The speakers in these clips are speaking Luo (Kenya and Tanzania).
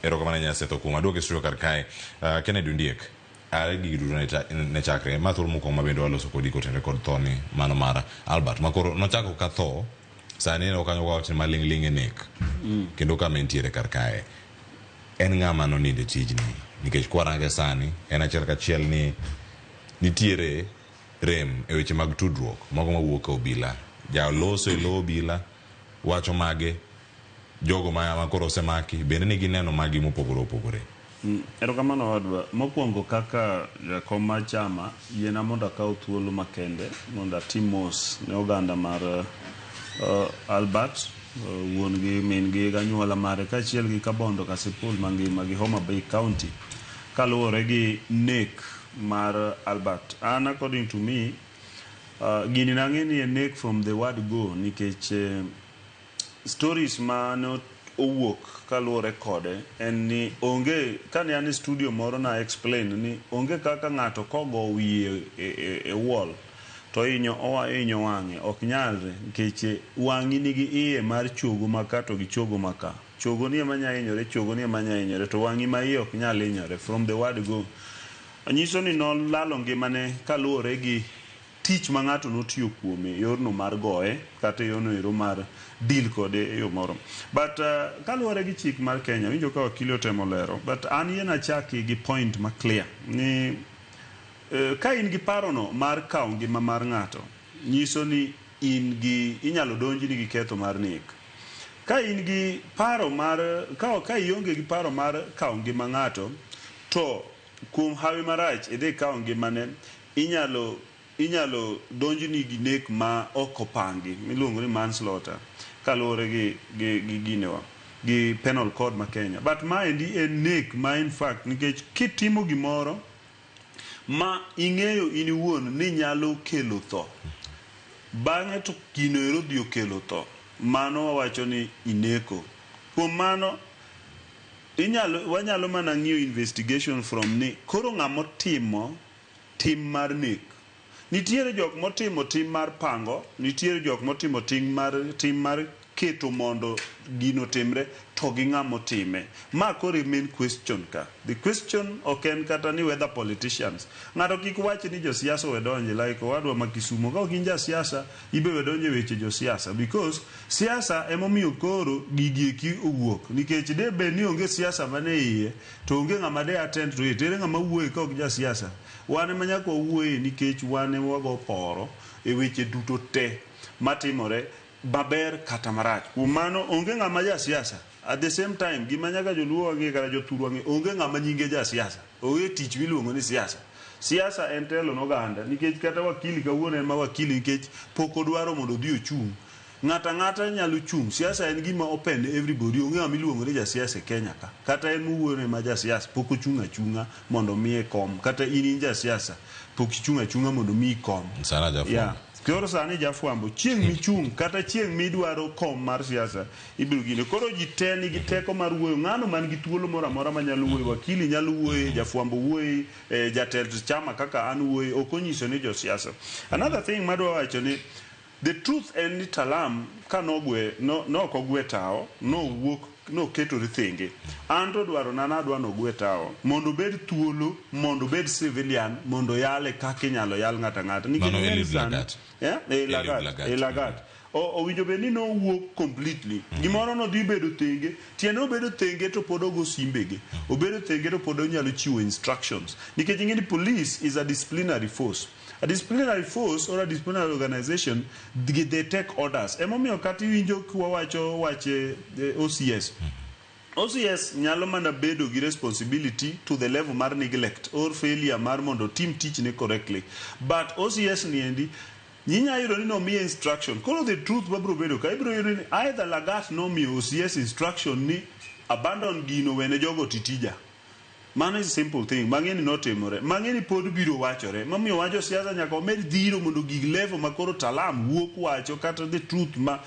Erokamano ahinya Seth Okumu. Aduoke studio kar kae. Kennedy Ondiek, are gigi duto ne chakre. Ma thuolo mokwongo ma bende waloso kodi kotenore kod tho ni mano mar Albert. Ma koro nochako ka tho, sani ineno kanyo wawacho ni maling' ling' e nek. Kendo kama entiere kar kae. En ng'ama nonindo e tijni? Nikech kwarange sani, en achiel kachiel ni nitiere rem e weche mag tudruok mago mawuok e obila. Jaloso e lo obila wacho mage, jogo ma koro osemaki bende nigi neno magi mopogore opogore. Erokamano owadwa. Mokwongo kaka jakom mar chama, yiena mondo akaw thuolo makende mondo atim mos ne oganda mar Albert, wuon gi, min gi, ganyuola mare kaachiel gi Kabondo Kasipul mangima gi Homa Bay County kaluwore gi nek mar Albert. An according to me, gini nang'e ni en nek from the word go nikech stories mane owuok kaluwore kode en ni onge kane an e studio moro na explain ni onge kaka ng'ato kogo wiye e wall to hinyo ohinyo wang'e ok nyalre nikech wang'i nigi iye mar chogo maka to gi chogo maka chogo ni ema nya hinyore chogo ni ema nya hinyore to wang'i ma iye ok nyal hinyore from the word go nyiso ni nolalo ngimane kaluwore gi tich ma ng'ato notiyo kuome yorno mar goye kata yorno ero mar deal kode e yo moro but kaluwore gi chik mar Kenya winjo ka wakili otemo lero but an yien achaki gi point ma clear ni ka in gi parono mar kawo ngima mar ng'ato nyiso ni in gi inyalo donjni gi ketho mar nek ka in gi paro mar ka ionge gi paro mar kawo ngima ng'ato to kuom hawi marach idhi kawo ngimane inyalo donjni gi nek ma ok opangi miluongo ni manslaughter kaluwore gi ginewa gi penal code ma Kenya but maendi en nek ma in fact nikech kitimo gimoro ma ing'eyo in iwuon ni nyalo kelo tho bang'e to gino ero odhi okelo tho mano wawacho ni ineko kuom mano inyalo wanyalo mana ng'iyo investigation from ni koro ng'ama otimo tim mar nek nitiere jok motimo tim mar pango nitiere jok motimo tim mar keto mondo gino timre to gi ng'ama otime ma koro e main question ka the question ok en kata ni whether politicians ng'ato kik wach ni josiasa owe donje like owadwa ma Kisumo ka ok in jasiasa ibe we donje weche josiasa because siasa emomiyo koro gigi eki owuok nikech de bed ni onge siasa mane iye to onge ng'ama de attend to it ere ng'ama wuoye ka ok jasiasa wan ema nyaka wawuoye nikech wan ema wago poro e weche duto te matimore maber kata marach kuom mano onge ng'ama jasiasa at the same time gima nyaka joluo wang'e kata jothuru wang'e onge ng'ama nyinge jasiasa onge tich miluongo ni siasa siasa en telo noganda nikech kata wakili kawuono en ma wakili nikech pok odwaro mondo odhi ochung' ng'ato ang'ata nyalo chung' siasa en gima open ne everybody onge ng'ama iluongo ni jasiasa e Kenya ka kata en mowuoyo ma jasiasa pok ochung' achung'a mondo omiye kom kata in jasiasa pok ichung' achung'a mondo omiyi kom Sana jafwambo. Yeah. Koro sani jafwambo chieng' michung' kata chieng' midwaro kom mar siasa ibiro gine koro ji te nigi teko mar wuoyo ng'ano man gi thuolo moro amora manyalo wuoyo wakili nyalo wuoye jafwambo wuoye jatend chama kaka an wuoye ok onyiso ni josiasa another thing madwa wacho ni the truth en ni Talam ka nogwe no, no ok ogwe tawo nowuok noketore thenge an to dwaro na nadwa nogwe tawo mondo obed thuolo mondo obed civilian mondo yale kaka inyalo yal ng'ato ang'ata nikech Mano ing'e ni Eliud sani- Lagat. Yeah? Eliud Lagat, Lagat. Lagat. Owinjo bed ni nowuok completely gimoro nodhi bedo thenge tiende obedo thenge to pod ogo simbege obedo thenge to pod onyalo chiwo instructions nikech ing'e ni police is a disciplinary force a disciplinary force or a disciplinary organization they take orders emomiyo kata iwinjo kwawacho wache OCS OCS nyalo mana bedo gi responsibility to the level mar neglect or failure mar mondo otim tichne correctly but OCS niendi inya yudo ni nomiye instruction koro the truth mabiro bedo ka ibiro yudo ni either Lagat nomiyo OCS instruction ni abandon gino wene jogo titija mano is simple thing mang'e ni notimore mang'e ni pod biro wachore momiyo wacho siasa nyaka wamed dhiro mondo gig level ma koro Talam wuok wacho kata the truth ma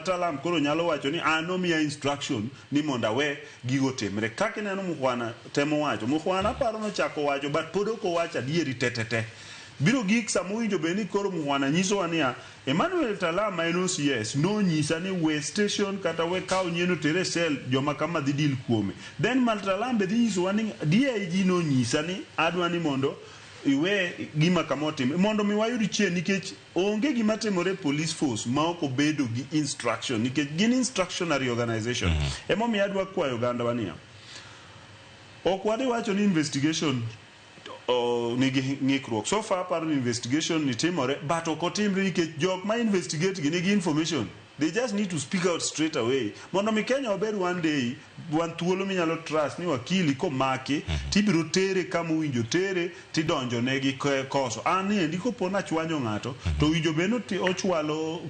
Talam koro nyalo wacho ni an nomiya instruction ni mondo awe gigo timre kaka ineno Mukhwana temo wacho Mukhwana aparo nochako wacho but pod ok owacho adieri tetete. Biro gik sama owinjo bed ni koro Mukhwana nyisowa niya, Emmanuel Talam ma en OCS nonyisa ni we station kata we kaw nyieno tere e cell joma kama dhi deal kuome. Then Talam be dhi nyisowa ni DIG nonyisa ni adwa ni mondo iwe gima kama otimre mondo mi wayud chieng' nikech onge gima timore e police force ma ok obedo gi instruction nikech gin instructionary organization. Emomiyo adwa kwayo ogandawa niya, ok wadhi wacho ni investigation nigi ng'ikruok. So far aparo ni investigation ni timore but ok otimre nikech jok ma investigate gi nigi information. They just need to speak out straight away. Mondo mi Kenya obed one day, wan thuolo minyalo trust ni wakili komaki, tibiro tere kama owinjo tere, tidonjo ne gi koso. An ni endi kopo nachwanyo ng'ato, to owinjo bed ni ochwalo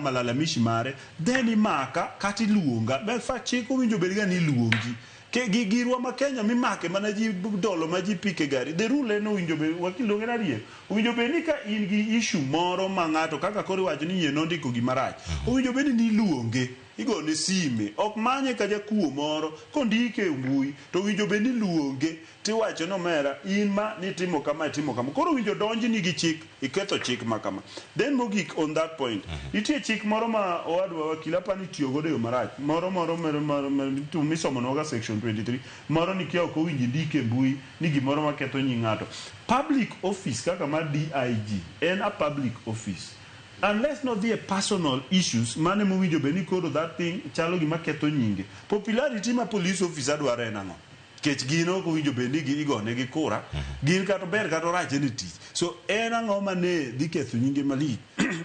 malalamishi mare, then imaka kata iluonga. In fact, chik owinjo bed ga ni iluongi. Ke gi girwa ma Kenya mimake mana ji dolo ma ji pike gari. The rule en owinjo bed, wakil donge en adier? Owinjo bed ni ka in gi issue moro ma ng'ato kaka koro iwacho ni yie nondiko gima rach. Owinjo bed ni iluonge, igone sime, ok manye ka jakuo moro kondike e mbui, to owinjo bed ni iluonge tiwacho ni omera in ma nitimo kama itimo kama. Koro owinjo donjni gi chik, iketho chik ma kama. Then mogik on that point, nitie chik moro ma owadwa wakil apani itiyo godo e yo marach. Moro moro moro moro moro misomonwa ga section 23, moro ni kia ok owinjo indik e mbui ni gimoro maketho nying ng'ato. Public office kaka mar DIG en a public office. Unless not dhi e personal issues, mane mowinjo bed ni koro that thing chalo gima ketho nyinge. Popularity ma police officer dwaro en ang'o? Kech gin ok owinjo bed ni igone gi kura, gin kata ber kata orach en e tich. So en ang'o mane dhi ketho nyinge malich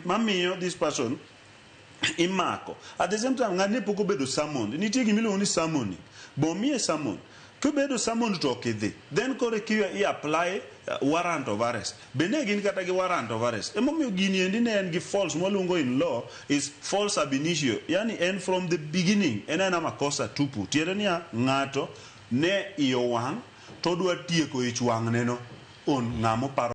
mamiyo this person imako. At the same time, ng'ani pok obedo summoned. Nitie gima iluongo ni summoning. Bomiye summon. Kibedo summoned to ok idhi. Then koro kiwa i apply warrant of arrest. Bende gin kata gi warrant of arrest. Emomiyo gini endi ne en gi false mwaluongo in law is false ab initio. Yani en from the beginning en ena makosa tupu. Tiende niya ng'ato ne iye owang' to odwa tieko ich wang'ne no on ng'ama oparo.